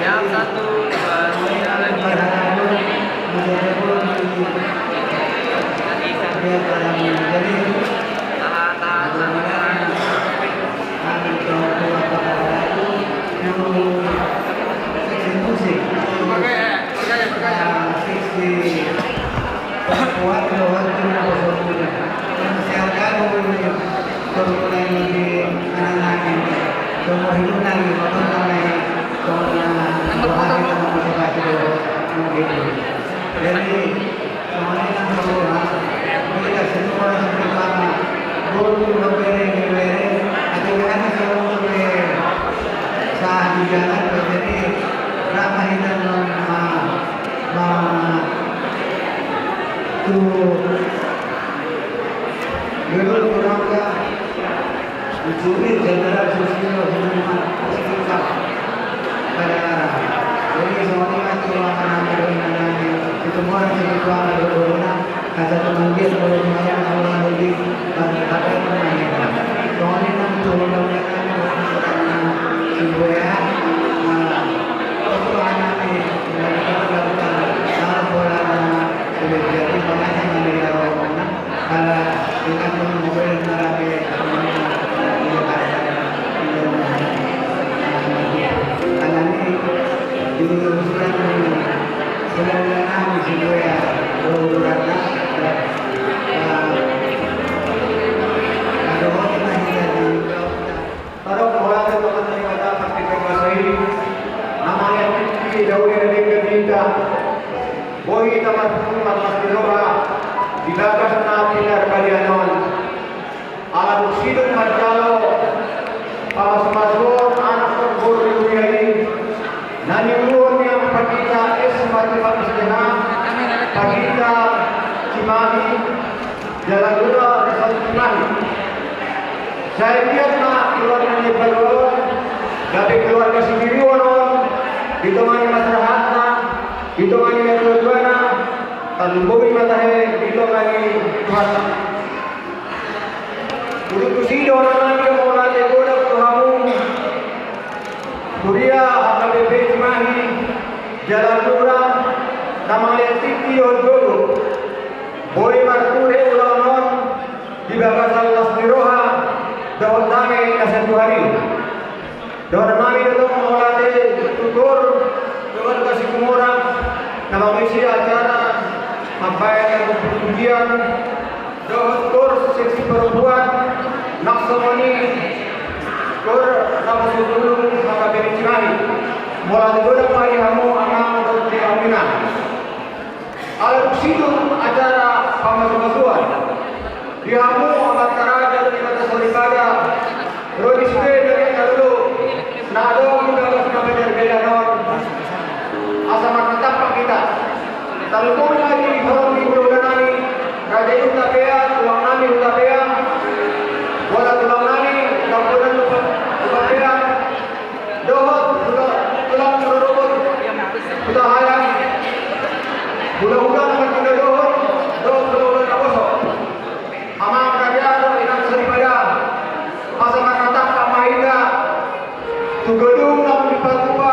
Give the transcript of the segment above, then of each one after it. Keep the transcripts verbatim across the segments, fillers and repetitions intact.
Yang satu, dua, tiga, lagi. Tahan, tahan, tahan. Jadi, Adong mauliate tu Amanta Debata, partingkian basa i, na mangihut di daun na denggan di hita, boi hita marpungu marlas ni roha di bagas na pinarbadiaon on. Ala dung sidung manjalo pamasumasuon anak dohot boru di huria i, na niuluhon ni amang pandita S. Matius Matius Seha, pandita Cimahi, jala lura Rasul Cimahi. Sai biar ma keluarga ni paluaon, gabe keluarga sitiruon on, di tonga ni masyarakat na, di tonga ni natuatuana, tarlumobi ma tahe di tonga ni Tuhan. Dung tusi do na mangihut mauliate godang tu hamu, huria H K B P Cimahi, jala lura, na mangalean tingki dohot gogo, boi marture ulaon on di bagasan las ni roha dohot dame na sian Tuhan i. Dohonon nami do tong mauliate tu Gor Keluarga Situmorang na mangihut acara mambahen pujian dohot Gor Seksi Perempuan, nang songon i Gor Naposobulung H K B P Cimahi. Mauliate godang ma di hamu amang dohot di hamu inang. Ala dung sidung acara pamasumasuon, di hamu amanta raja dohot inanta soripada, ro di sude dohot na lolo, na adong di bagas na pinarbadiaon on, asa marnatampak hita. Tarlumobi ma di horong ni hulahula nami, raja i Hutapea, tulang nami Hutapea, bola tulang nami, Tampunan Hutapea, dohot hula-, tulang rorobot Hutahaean, hulahula na marhula dohot, dohot hulahula naposo. Amang raja dohot inang soripada, asa marnatampak ma hita tu godung na dipatupa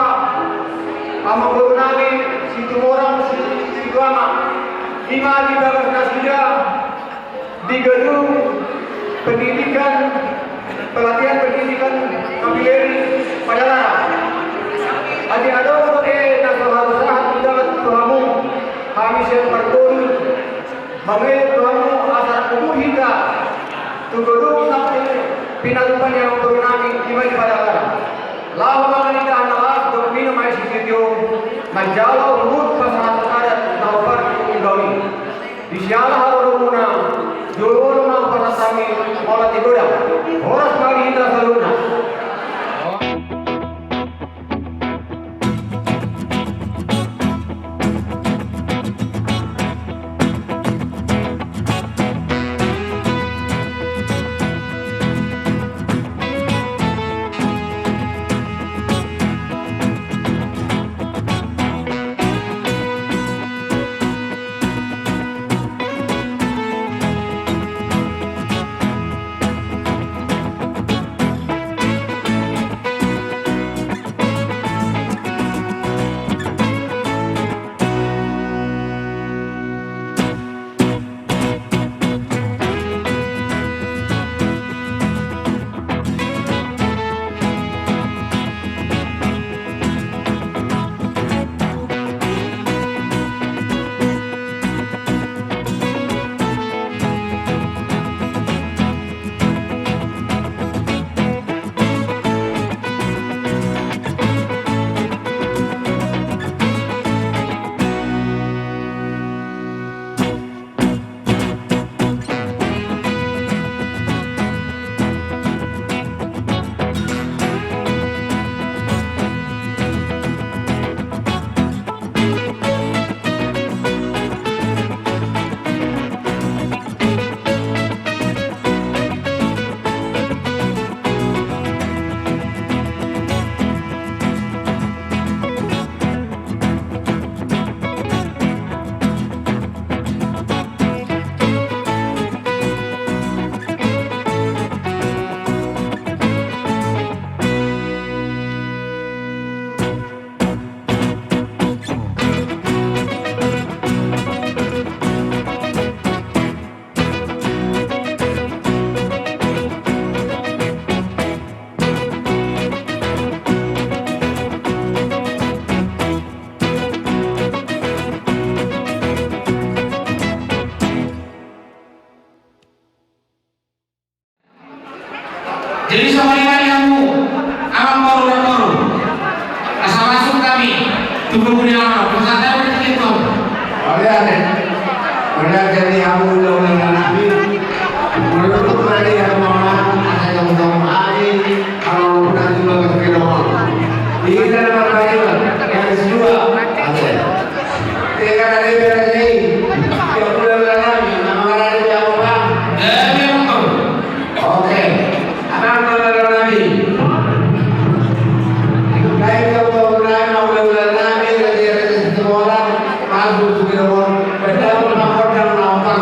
amangboru nami Situmorang Si-, Situama, i ma di bagas nasida di gedung pendidikan, pelatihan pendidikan Kapileri Padalarang. Adi adong dope na so haru sahat tu dalan tu hamu, hami sian parboru mangido tu hamu asa rap hita tu gedung na pinatupa ni amangboru nami i ma di Padalarang. Laho mangan indahan na las dohot minum aek sitio, manjalo huhut pasahathon adat na hombar di ulaon i. Di siala haroronmuna, jolo ma hupasahat hami mauliate godang. Horas ma di hita saluhutna. Jadi songon i ma di hamu amangboru, namboru, asa masuk hami tu buku ni laman on. Pasahat hami tu tingki on. Oke, oke. Oke, jadi hamu hulahula nami, molo tung ma di hamu amang, asa jongjong hami. Kalau nanti mau ke rumah, kita dapat lagi, yang kedua, oke. Tiga kali berarti. Ya, hulahula nami, nama lagi siapa, Bang? Eh, dia, Bang. Oke. Abang, hulahula nami. Baik, kalau hulahula nami, hulahula nami, dari, dari semua orang, masuk ke rumah. Betul, Bang, orang, orang, orang.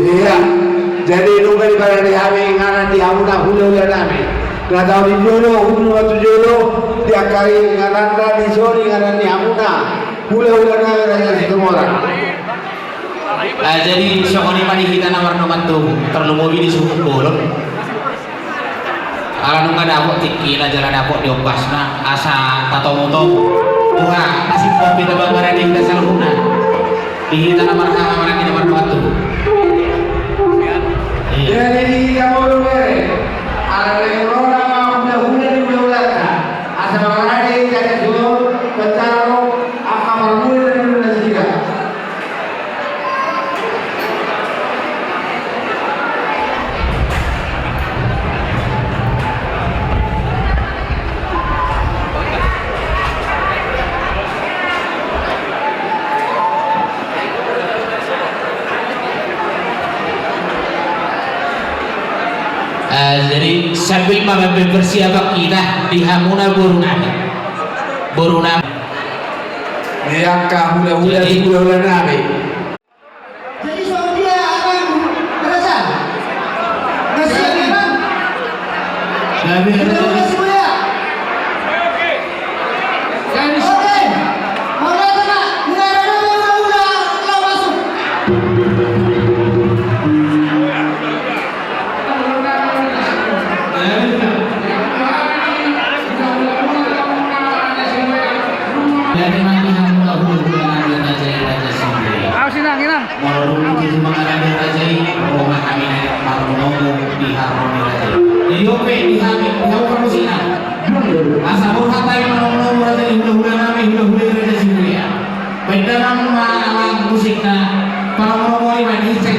Iya, jadi nunga diparade hami inganan di hamuna hulahula nami. Na taon di jolo, hulahula tu jolo, di angka inganan na di sori inganan di hamuna hulahula nami Raja Situmorang. Ah, jadi songon i ma di hita na mardongan tubu, tarlumobi di suhut bolon. Ala nunga dapot tingkina jala dapot di ombasna, asa tatomutomu. Tuha, nasib kopi taba marani hita saluhutna. Di hita na marhaha marani na mardongan tubu. Iya. Jadi di hita molo bere, ala na i rona ma hulahula di hulahulanta. Asa marani hita saluhut, pancaro, angka marmuli na sida. Eh, jadi sambil ma mampersiapan hita di hamuna boru nami. Boru nami. Angka hulahula, hulahula nami. Jadi songon dia, Amang Raja? Masih, Amang? Jadi, oke. Oke. Mauliate ma. Hulahula, hulahula, laho masuk. Molo dung di tumang raja i, ro ma hami na marnono di haroro ni raja i. Jadi on pe di hami, di hami parmusikna. Asa borhat hami marnono raja i, hulahula nami, hulahula ni raja Sibuea. Baen damang ma, Amang, musikna. Parnono i ma di cek.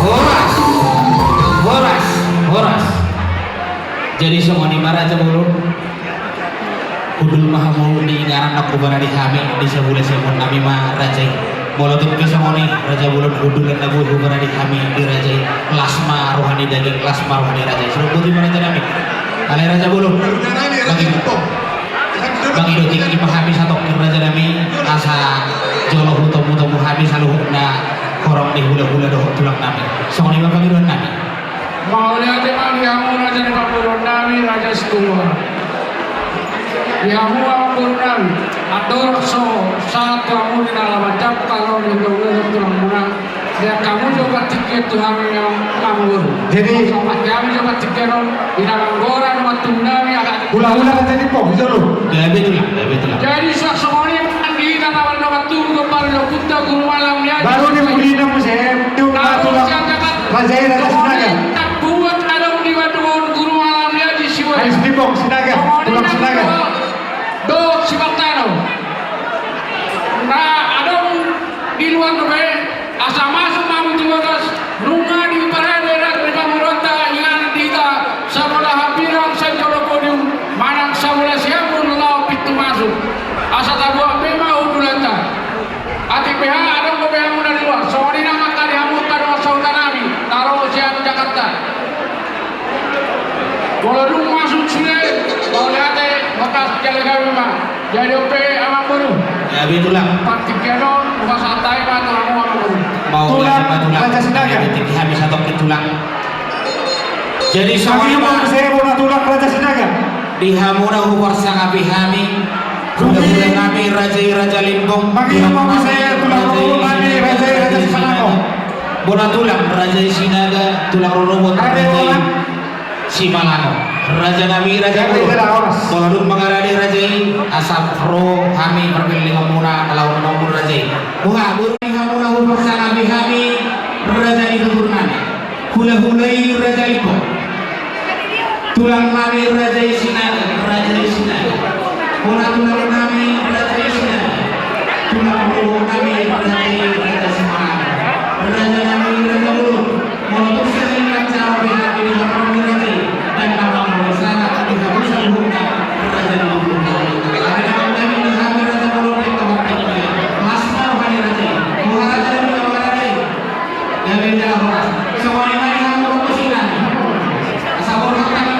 Horas, horas, horas. Jadi songon i ma, Raja Bolon. Hundul ma hamu di ingaran na hubara di hami, di sabula siamun nami ma, Raja i. Molo tung pe songon i, Raja Bolon, hundulan na boi hubara di hami, di Raja i. Las ma roha ni daging, las ma roha ni Raja i. Songon i ma, Raja nami. Alai, Raja Bolon. Mangido tingki ma hami satongkin, Raja nami, asa jolo hutomutomu hami saluhutna horong ni hulahula dohot tulang nami. Songon i ma pangidoan nami. Mauliate ma di hamu, Raja ni pangguruan nami, Raja Situmorang. Di hamu amangboru nami, andorang so sahat tu hamu di na laho manjangkon, laho di na tulangmuna. Di hamu jo partingkian tu hami amangboru. Jadi, so pake hami jo partingkian on, di na manggora dongan tubu nami, aha. Hulahula Raja Limbong, jolo. Gabe tulang, gabe tulang. Jadi, so songon i ma di hita na mardongan tubu, gombal ni ompunta Guru Malam Liaji. Baru di Siwai. Mudina muse, tu na tulang. Raja i, Raja Sinaga. Tambuat adong di Batuon Guru Malam Liaji Siwai. Raja Limbong Sinaga, tulang Sinaga. Dohot Simartano. Na adong di luar dope, asa masuk ma hamu tu bagas, nunga diparade raja ni pangguruanta, inganan di hita, sabola hambirang sian jolo podium, manang sabola siambun laho pintu masuk. Asa tabuat be ma hundulanta. Atik beha, adong dope hamuna di luar. Songon i nang angka di hamu angka dongan sahuta nami na ro sian Jakarta. Molo dung masuk sude, mauliate, maka jala gabe ma. Jadi on pe amangboru. Gabe tulang. Partingkian on, hupasahat hami ma tu hamu amangboru. Mauliate ma tulang. Tulang, Raja Sinaga. Gabe tingki hami satongkin tulang. Jadi songon i ma. Mangihut ma muse bona tulang Raja Sinaga. Di hamuna huparsangapi hami. Hulahula nami Raja i, Raja Limbong. Mangihut ma muse tulang rorobot nami Raja i, Raja Simangago. Bona tulang Raja i Sinaga, tulang rorobot Raja i Simangago. Raja nami Raja Mulu. Molo dung mangarade Raja i, asa ro hami pargellengonmuna, laho manonggor Raja i. Boha, boru ni hamuna huparsangapi hami, Raja ni tutur nami. Hulahula i Raja Limbong. Tulang nami Raja i Sinaga, Raja i Sinaga. Bona tulang nami Raja i Sinaga. Tulang rorobot nami Raja i, Raja Simangago. Raja nami Raja Mulu. Molo tung sahali nang jalo be hami di hamu Raja i. Dan nama molo sana di hamu saluhutna Raja ni tutur nami. Ada nama nami di hami Raja Mulu, di tempat ini. Mas mau hami Raja i. Mau Raja nami, mau Raja i. Gabe jala horas. Songon i ma di hamu rorobot Sinaga. Asa borhat hami.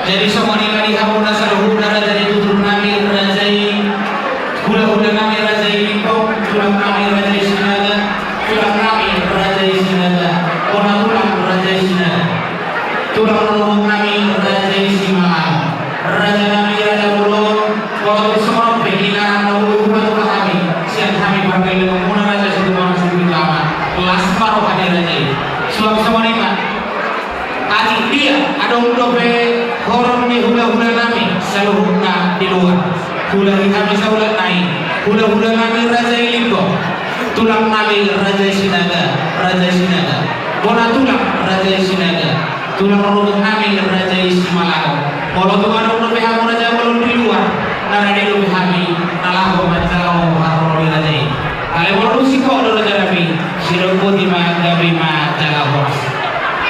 Jadi songon i ma di hamuna saluhutna raja ni tutur nami, raja i, hula-hula nami raja i Limbong, tulang nami raja i Sinaga, tulang nami raja i Sinaga, bona tulang raja i Sinaga, tulang rorobot nami raja i Simalago, raja nami raja bolon, molo tung songon on pe inganan na boi hupasahat tu hami sian hami pargellengonmuna raja Situmorang Sipitu Ama, las ma roha ni raja i. Suang songon i ma. Atik dia adong dope horong ni hula-hula nami saluhutna di luar. Huhilala hami saulak nai, hula-hula nami raja i Limbong, tulang nami raja i Sinaga, raja i Sinaga, bona tulang raja i Sinaga, tulang rorobot nami raja i Simalago. Molo tung adong dope hamu raja bolon di luar, na rade dope hami na laho manjalo haroro ni raja i. Alai molo dung singkop do raja nami, sidok boti ma, gabe ma jala horas.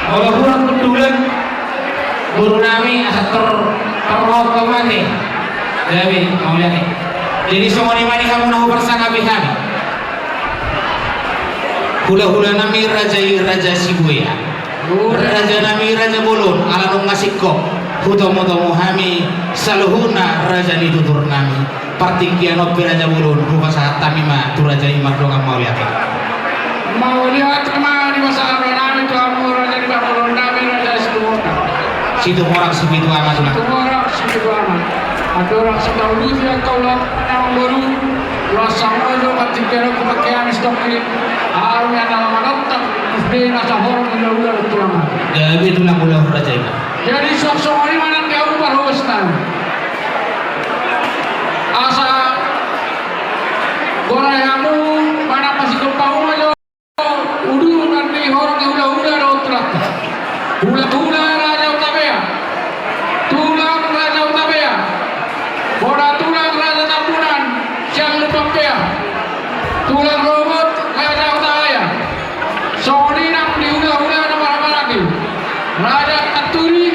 Molo hurang hundulan boru nami asa tor parrohot ma ate. Gabe mauliate. Jadi songon i ma di hamu na huparsangapi hami. Hula-hula nami raja i raja Sibuea. Raja nami raja bolon, ala nunga singkop hutomu-tomu hami saluhutna raja ni tutur nami. Partingkian on pe raja bolon, hupasahat hami ma tu raja i mardongan mauliate. Mauliate ma di pasahat nami tu hamu raja ni pamoruon nami raja Situmorang. Situmorang Sipitu Ama tulang. Situmorang Sipitu Ama. Andorang so tauluti angka ulaon na mamboru, ulaon sangojo, partingkian on hupangke hami sitongkin. Hami na lam manontak musde na sahorong hula-hula dohot tulang. Gabe tulang ulaon raja i ma. Jadi songon i ma nang di hamu parhobas nami. Asa gorai hamu manang pasingkop hamu ma jo uduran ni horong ni hula-hula dohot tulangta. Hula-hula Raja Hutabean, tulang Raja Hutabean, bona tulang Raja Tambunan sian Lumban Pea, tulang rorobot Raja Hutahaean. Songon i nang di hula-hula na marhahamaranggi, Raja Sianturi,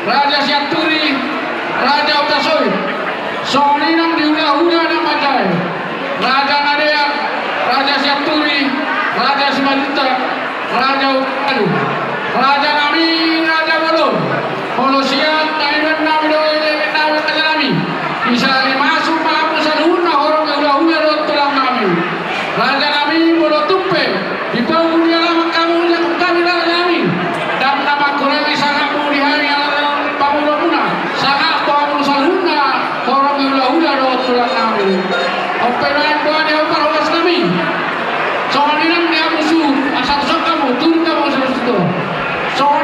Raja Sianturi, Raja Hutasoit. Songon i nang di hula-hula na manjae, Raja Nadeak, Raja Sianturi, Raja Simanjuntak, Raja Hutagalung. Raja nami raja bolon, molo sian nami, nami do, nami raja nami. Isa lima summa hamu saluhutna horong ni hula-hula dohot tulang nami. Raja nami, molo tung pe di pagu ni alaman hamu jakkon hami raja nami, ndang na mangkurangi sangapmu di hami ala pamoruonmuna, sangap hamu saluhutna horong ni hula-hula dohot tulang nami. On pe nuaeng boha di hamu parhobas nami. Songon i nang di hamu suhut, asa tung songon hamu, turut hamu suhut. Songon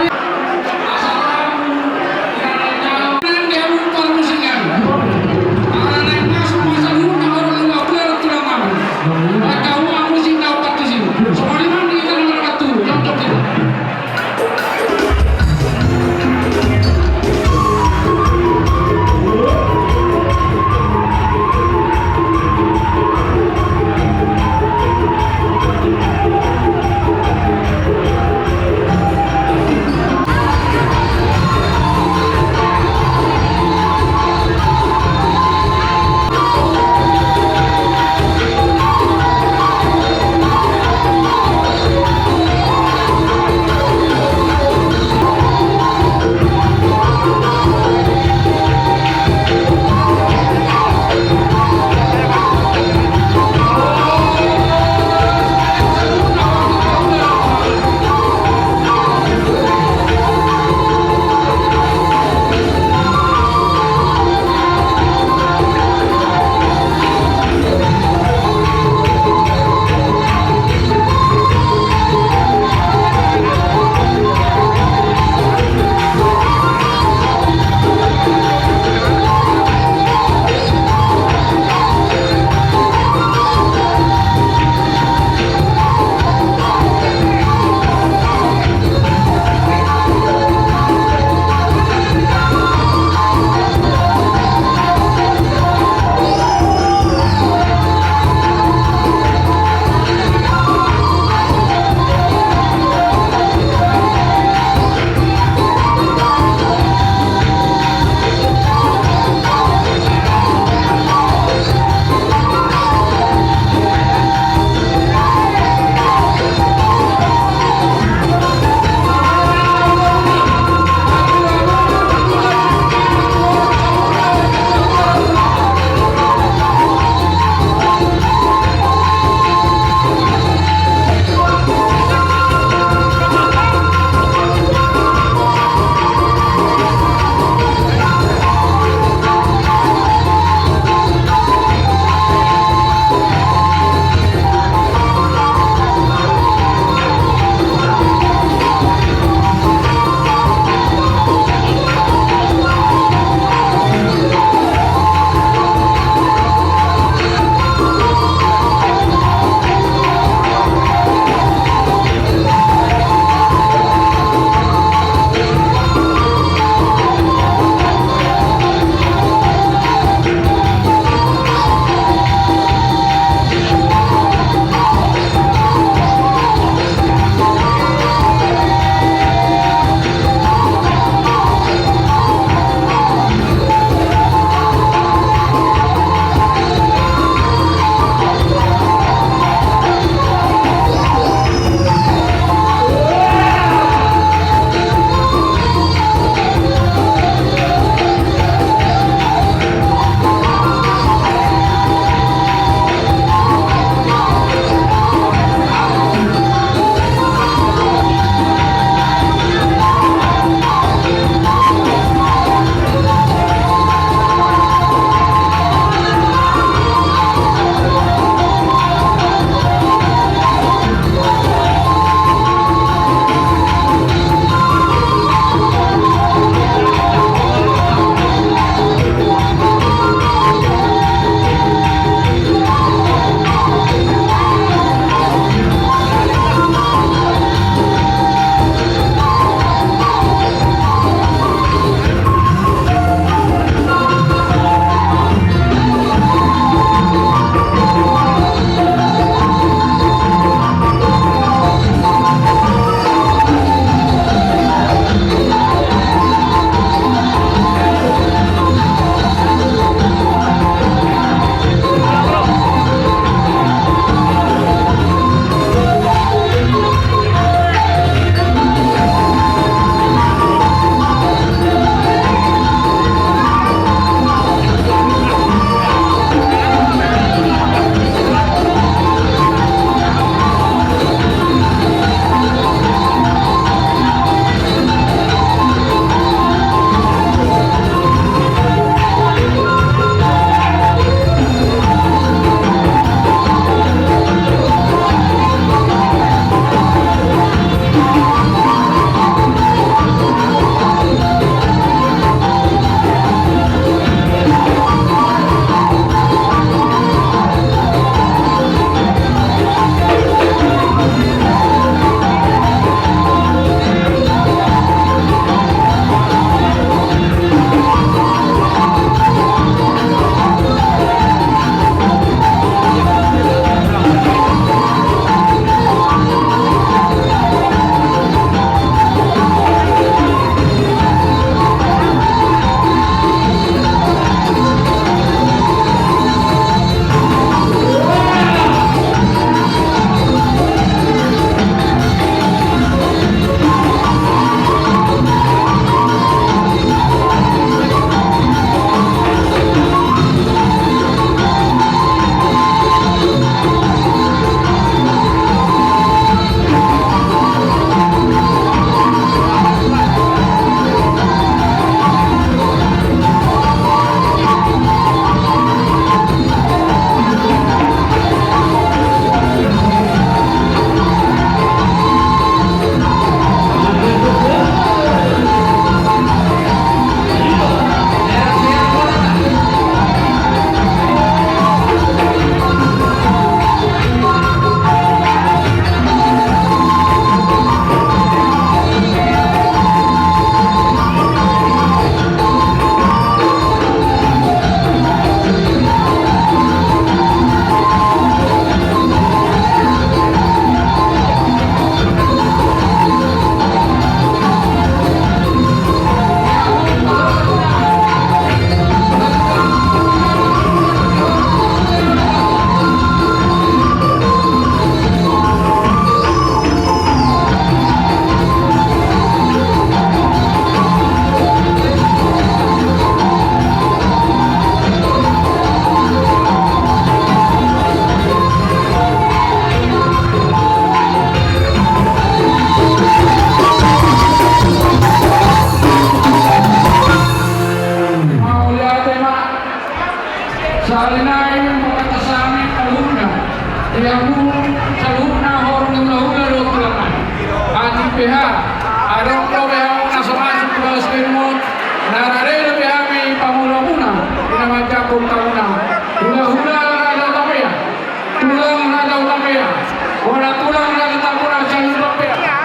Tulang Raja Tambora Sayur Pampea,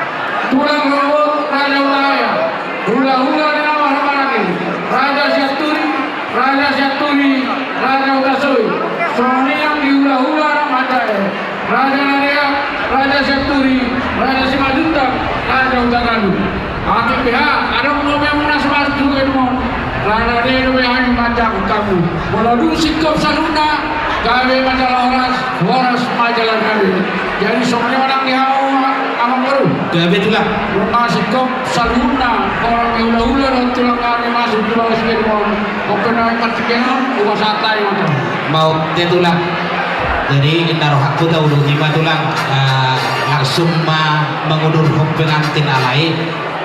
tulang rorobot Raja Hutaea, hulahula ni na marhahamaranggi, Raja Sianturi, Raja Sianturi, Raja Hutasoit. Songon i nang di hulahula na manjae, Raja Nadeak, Raja Sianturi, Raja Simanjuntak, Raja Hutagaluh. Atik beha, adong do be muna samas tu gedung on. Rarade do be hami manjangkon hamu. Molo dung singkop saluhutna, gabe ma jala horas, horas ma jala gabe. Jadi songon i ma nang di hamu, amang boru. Gabe, Tulang. Nunga singkop saluhutna, holan ni hulahula dohot tulang nami masuk tu bagas gedung on. Open nami partingkian on, hupasahat hami ma tu. Mauliate, Tulang. Jadi inna rohangku tauduti ma, Tulang. Ah, langsung ma mangudurhon pengantin, alai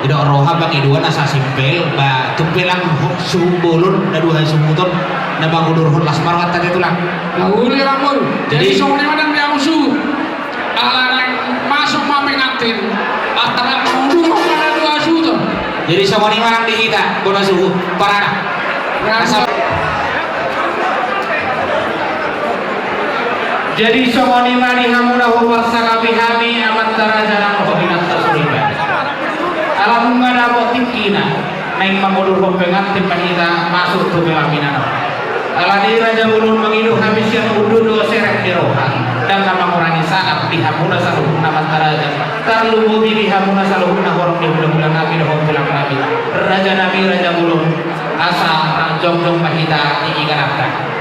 didok roha pangidoan asa simpel, ba tung pe lang ho-, suhut bolon na dua suhut on na mangudurhon, las ma rohanta, Tulang. Na uli, amang boru. Jadi, jadi songon i ma nang di hamu suhut. Ala naeng masuk ma pengantin, antara mangudurhon ma na dua suhut on. Jadi songon i ma nang di hita, bona suhut, parana. Asa. Jadi songon i ma di hamu na huparsangapi hami, amanta raja nang dohot inanta soripada. Ala nunga dapot tingkina, naeng mangudurhon pengantin ma hita masuk tu pelaminan on. Alani i, raja bolon, mangido hami sian ulu dohot serep ni roha, ndang na mangurangi sangap di hamuna saluhutna, amanta raja. Tarlumobi di hamuna saluhutna horong ni hulahula nami dohot tulang nami, raja nami, raja bolon, asa jongjong ma hita di ingananta.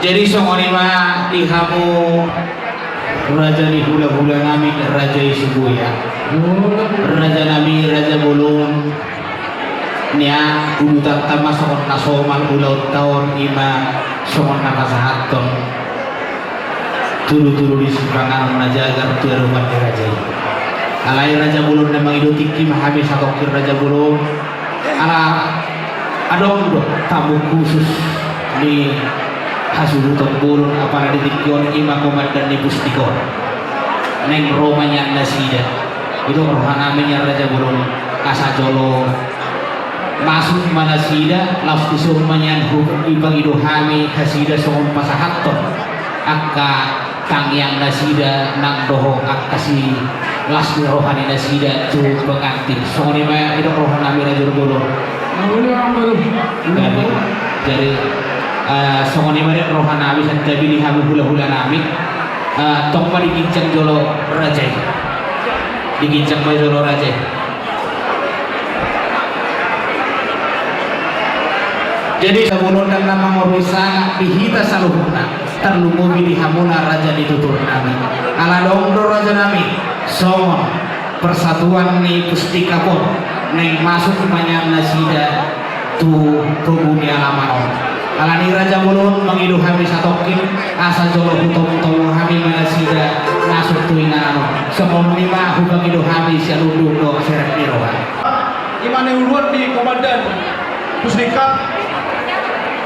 Jadi songon i ma di hamu raja ni hulahula nami, raja i Sibuya. Raja nami, raja bolon. Nian udutan ta ma songon na somal ulaonta on, i ma songon na pasahathon tudu-tudu ni sipanganon na jagar tu adopan ni raja i. Alai raja bolon, na mangido tingki ma hami satongkin, raja bolon. Ala adong do tamu khusus ni hasuhuton bolon, apala di tingki on, i ma komandan ni pusdik on. Naeng ro ma nian nasida. Didok roha nami nian, raja bolon, asa jolo masuk ma nasida, laos dison ma nian hu-, dipangido hami hasida songon pasahathon angka tangiang nasida nang dohot angka silas ni roha ni nasida tu pengantin. Songon i ma didok roha nami, raja bolon. Jadi, jadi, eh, songon i ma didok roha nami, santabi di hamu hulahula nami. Eh, tong ma diginjang jolo raja i. Diginjang ma jolo raja i. Jadi, sabunondan na mangorui sanga di hita saluhutna, tarlumobi di hamuna raja ni tutur nami. Ala adong do, raja nami, songon persatuan ni Pustikap on, naeng masuk ma nian nasida tu togu ni alaman on. Alani, raja bolon, mangido hami satongkin, asa jolo hutomutomu hami ma nasida masuk tu inganan on. Songon i ma hupangido hami sian unduk dohot serep ni roha. I ma na niuluan ni Komandan Pusdikap,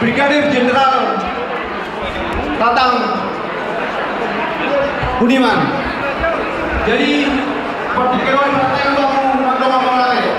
Brigadir Jenderal Tatang Budiman. Jadi, partai kedua, partai yang bangun, mandong apa lagi?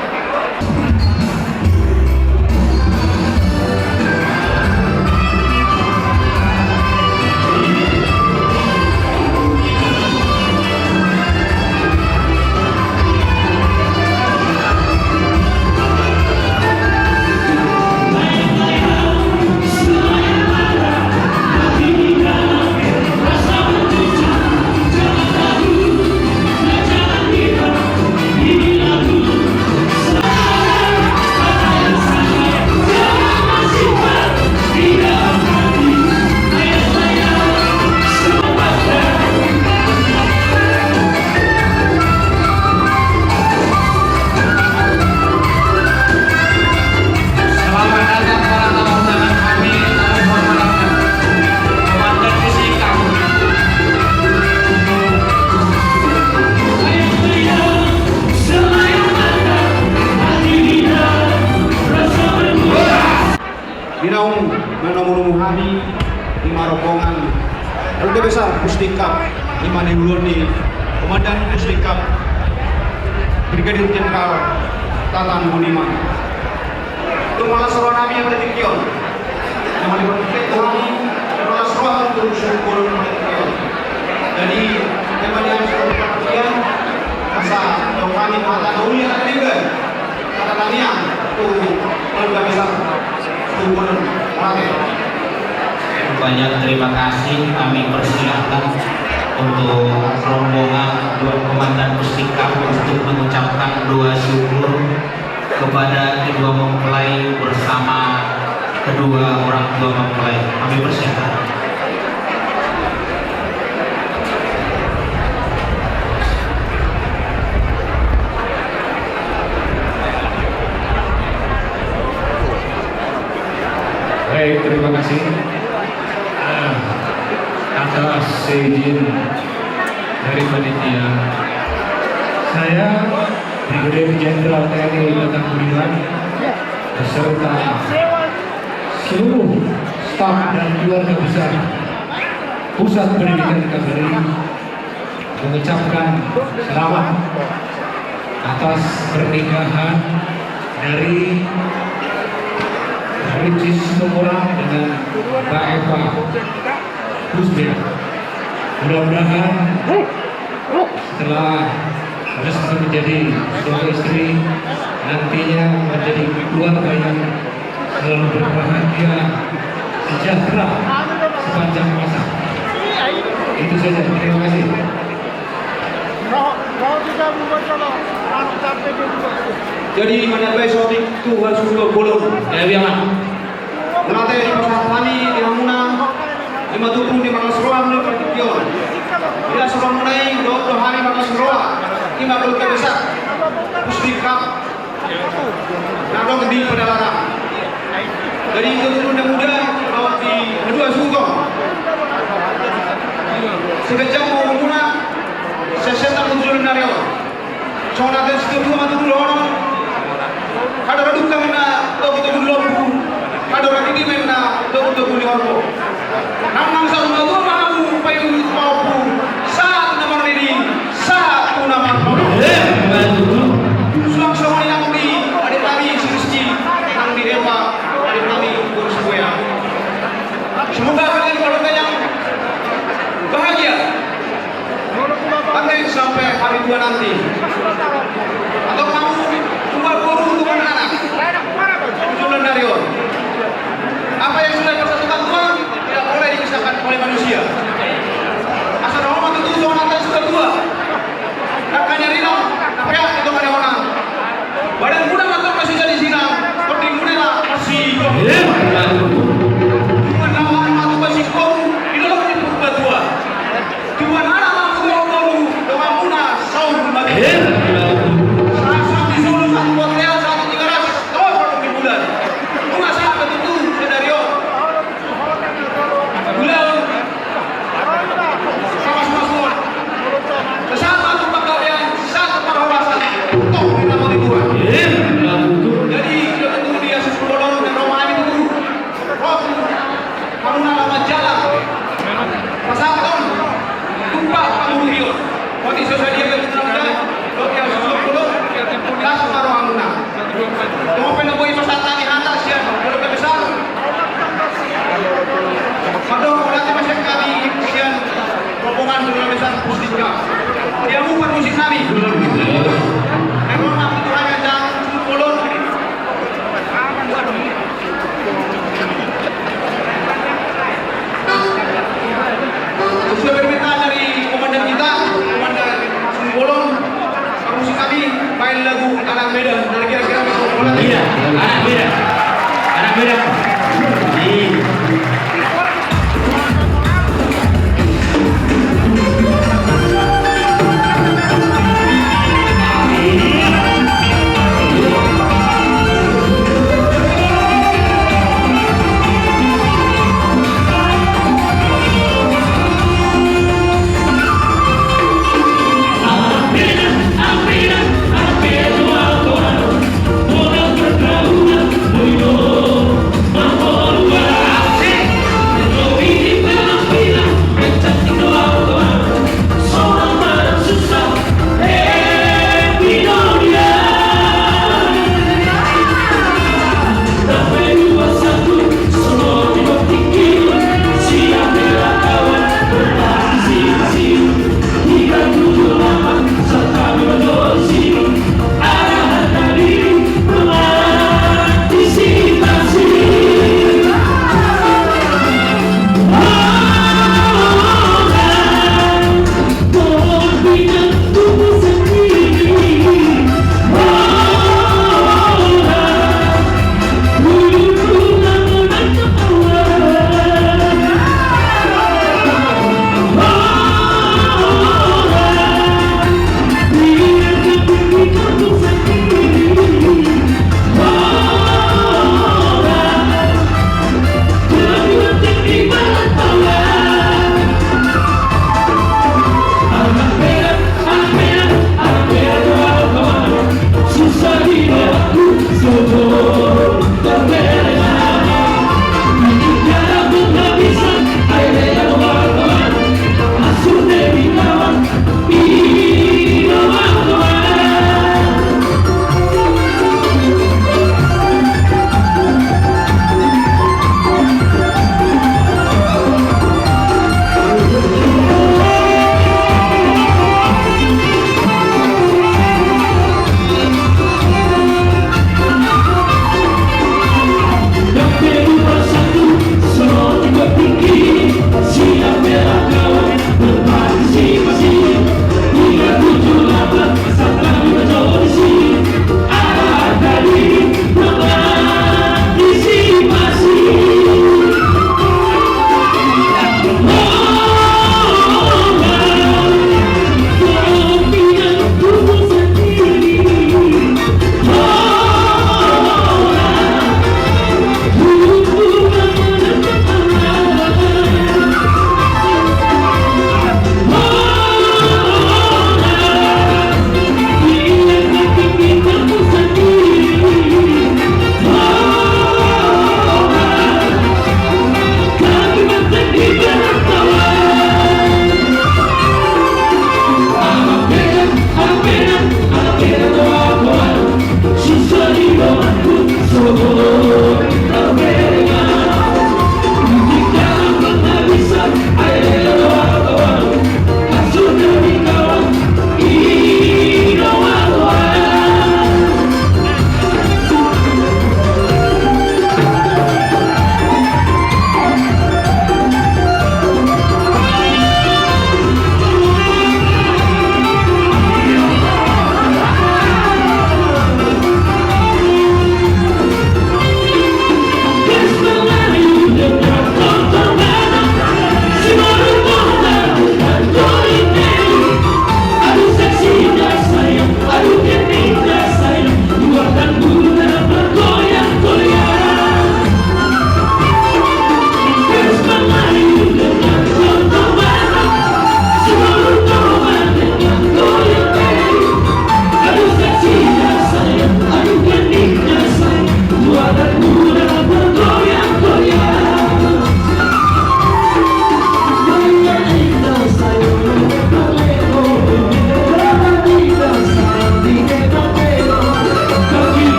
Di naung manomunomu hami, i ma rombongan Keluarga Besar Pusdikap, i ma na niuluan ni Komandan Pusdikap, Brigadir Jenderal Tatang Budiman. Tung malas roha nami di tingki on. Yang paling penting, Tuhan, malas roha untuk syukur di tingki on. Jadi, yang paling harus kita perhatikan, masa yang kami mata dunia dan tinggal. Kata taniang, tu keluarga besar, tu gubernur, oke. Banyak terima kasih, kami persilahkan untuk rombongan Komandan Pusdikap untuk mengucapkan doa syukur kepada kedua mempelai bersama kedua orang tua mempelai. Kami persilahkan. Baik, terima kasih, eh, atas seizin dari panitia. Saya, Brigadir Jenderal T N I Tatang Budiman, beserta seluruh staf dan keluarga besar Pusat Pendidikan Kagari, mengucapkan selamat atas pernikahan dari Ricis Situmorang dengan Mbak Eva Husbea. Mudah-mudahan setelah resmi menjadi suami istri, nantinya menjadi keluarga yang selalu berbahagia, sejahtera sepanjang masa. Itu saja, terima kasih. Jadi, manambai sotik tu hasuhuton bolon. Ya, biar lah. Mauliate pasahat hami di hamuna. Ima tutu di marlas roha muna di partingkian on. Di las roha muna i dohot do hami marlas roha, ima keluarga besar Pusdikap na adong di Padalarang. Jadi, ito tutu na muda dohot di na dua suhut on. Siganjang ma umur muna, sian sian na muncul na rio. Songon hata ni situatua ma tutu dohonon: Hadora dungka ma inna togutogu ni lombu, hadora giti ma inna togutogu ni horbo. Nang nang saur matua ma hamu, paihutihut pahompu, sahat tu na marnini, sahat tu na marnono. Suang songon i nang di adik nami si Rizky, nang di Eva, adik nami boru Sibuea. Semoga kalian keluarga yang bahagia. Bangga sampai hari tua nanti. Antong hamu, tua boru, tua anak. Ujung dari on. Apa yang sudah dipersatukan Tuhan tidak boleh dipisahkan oleh manusia. Asa na hormat itu Tuhan atas kedua. Angka ni ari na peak di tonga ni ari on. Badan muna ma antong na so jadi sinang, tondi muna ma marsigomgoman. Ima tutu. Tuan na ma tupa singkoru di dolok ni Purbatua. Tuan anak ma tupa boru, dongan muna saur matua. Ima tutu. Sahat-sahat ni solu, sahat tu bontean, sahat tu Tigaras, sahat tu Timbulan. Nunga sahat ma tutu sadari on. Ulaon. Sahat ma tu panggabean, sahat tu parhorasan. Tong di tangan ni Tuhan. Jadi, ito tutu di Asus Bolon, dan Roma ini tutu. Roh, hamu na laho manjalo. Pasahathon tumpak pangurupion. Mauliate ma di hamuna, dohot di Asus Bolon. Las ma rohamuna. Dohot pe na boi pasahat hami hata sian keluarga besar. Mandok mauliate ma sian hami sian rombongan keluarga besar Pusdikap. Di hamu parmusik nami. Ro ma tutu hami anjaha Asus Bolon. Sesuai permintaan dari komandan kita, Komandan Asus Bolon, parmusik nami, main lagu Anak Medan, dari kira-kira bisa mulai. Iya, Anak Medan. Anak Medan. Iya.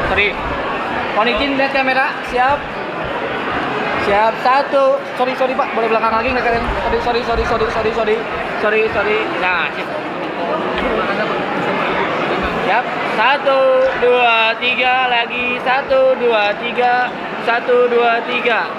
Sorry. Mohon izin, lihat kamera, siap. Siap, satu. Sorry, sorry, Pak, boleh belakang lagi nggak kalian? Sorry, sorry, sorry, sorry, sorry, sorry. Sorry, sorry. Nah, sip. Siap. Satu, dua, tiga, lagi. Satu, dua, tiga. Satu, dua, tiga.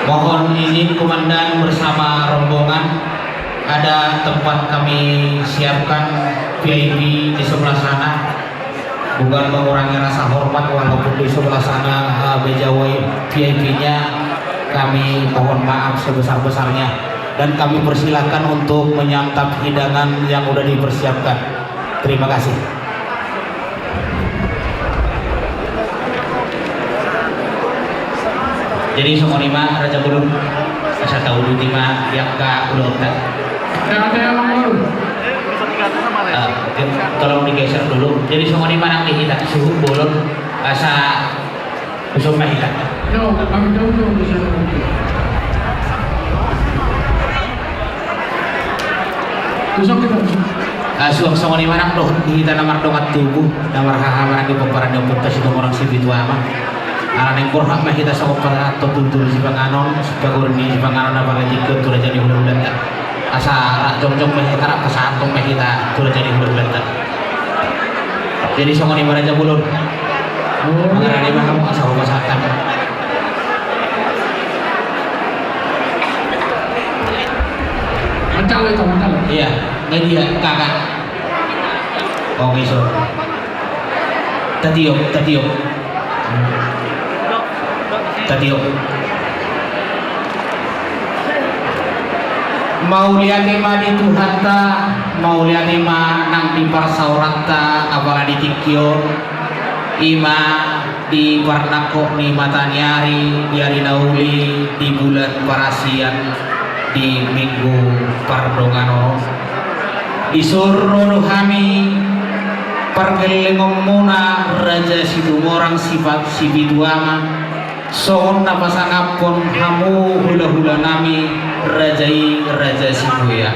Mohon izin, Komandan bersama rombongan, ada tempat kami siapkan V I P di sebelah sana. Bukan mengurangi rasa hormat, walaupun di sebelah sana, eh, meja V I P-nya, kami mohon maaf sebesar-besarnya. Dan kami persilakan untuk menyantap hidangan yang udah dipersiapkan. Terima kasih. Jadi songon i ma, Raja Bolon, asa tauduti ma di angka ulaonta. Tolong digeser dulu. Jadi songon i ma nang di hita, suhut bolon, asa Usul ma hita. Usul hita, usul. Ah, suang songon i ma nang dohot di hita na mardongan tubu, na marhaha maranggi pomparan ni ompunta Situmorang Sipitu Ama. Ala naeng borhat ma hita songon pasahathon tutu sipanganon, sipagorin ni sipanganon na pala tingki on tu raja ni hulahulanta. Asa rap jongjong ma hita, rap pasahathon ma hita tu raja ni hulahulanta. Jadi songon i ma Raja Bolon. Mangarade ma hamu asa hupasahat hami. Mancalo itu, mancalo. Iya, nggak dia, kakak. Oke, so. Tatiop, tatiop. Tatiop. Mauliate ma di Tuhanta, mauliate ma nang di parsaoranta, apala di tingki on, i ma di parnangkok ni mataniari, di ari na uli, di bulan parasian, di minggu pardonganon on. Dison ro do hami pargellengonmuna Raja Situmorang Sipa-, Sipitu Ama, songon na pasangaphon hamu hulahulanami raja i Raja Sibuea.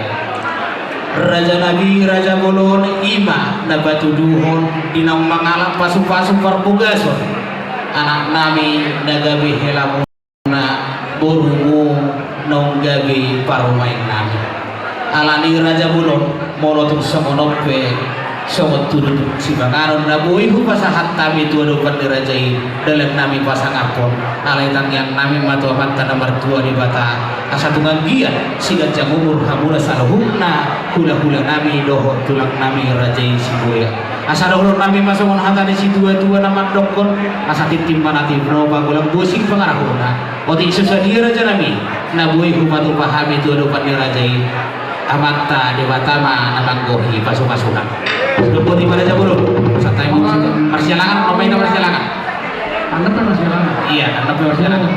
Rajanami Raja Bolon i ma na patuduhon di naung mangalap pasupasu parbogason anaknami na gabe helamu na borumu naung gabe parumaennami. Alani Raja Bolon, molo tung songon on pe, songon tudutudu sipanganon na boi hupasahat hami tu adopan ni raja i, dalannami pasangaphon, alai tangiangnami ma tu Amanta na martua Debata, asa tung anggiat siganjang umur hamuna saluhutna, hulahulanami dohot tulangnami raja i Sibuea. Asa dohononnami ma songon hata ni situatua na mandokkon, asa tintin ma na tinopa, golang bosing pangarahutna. Otik so sadia rajanami na boi hupatupa hami tu adopan ni raja i, Amanta Debata ma na manggohi pasupasuna. Sudah boti ma Raja Bolon. Santai ma. Marsialangan, pemain marsialangan. Anda pe marsialangan? Iya, anda pe marsialangan.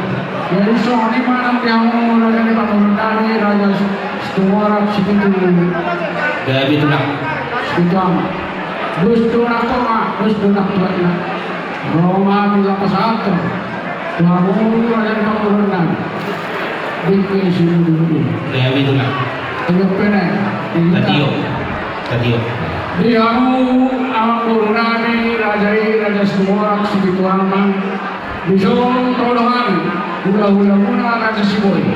Jadi songon i ma nang di hamu raja ni pamoruonnami, Raja Situmorang Sipitu. Gabe tulang. Sipitu Ama. Dos do nang tua, dos do nang tuana. Ro ma hami laho pasahathon tu hamu raja ni pamoruonnami. Dengke simudurudur. Gabe tulang. Tatiop pe na. Tatiop. Tatiop. Di hamu amangborunami raja i, Raja Situmorang Sipitu Ama. Dison ro do hami hulahulamuna Raja Sibuea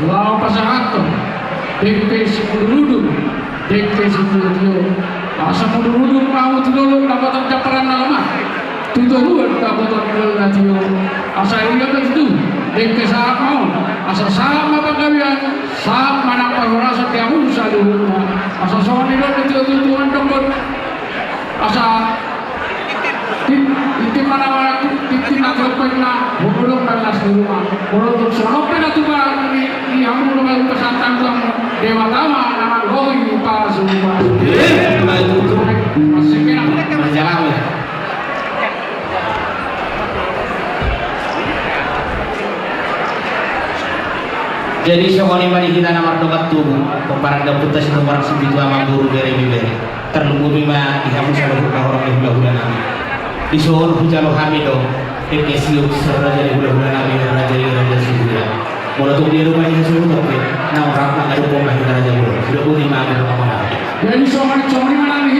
laho pasahathon dengke simudurudur, dengke sitiotio. Asa mudurudur ma hamu tu dolok dapotan jamparan na lamah, tu toruan dapotan ulaon na tio. Asa i ma tutu dengke sahat ma on, asa sahat ma panggabean, sahat ma nang parhorasan di hamu saluhutna. Asa songon i do didok tutu mandokkon. Asa tintin ma na, tintin na tio, poin na hurudok na las di rumah. Hurudok songon pe na tupa ni, ni hamu do, pasahat hami tu hamu, Debata ma na manggohi pasupasuna. Eh, baik, tutu. Masih kena. Jadi songon i ma di hita na mardongan tubu, pomparan ni ompunta Situmorang Sipitu Amangboru, bere ibebere. Tarlumobi ma di hamu saluhutna horong ni hulahula nami. Dison hujalo hami do, eke siop sian raja ni hulahula nami, raja i Raja Sibulan. Molo tung dia do bani hasuhuton pe, naung rap mangadophon ma hita raja i. Sudah boti ma hami do. Jadi songon i, songon i ma nami.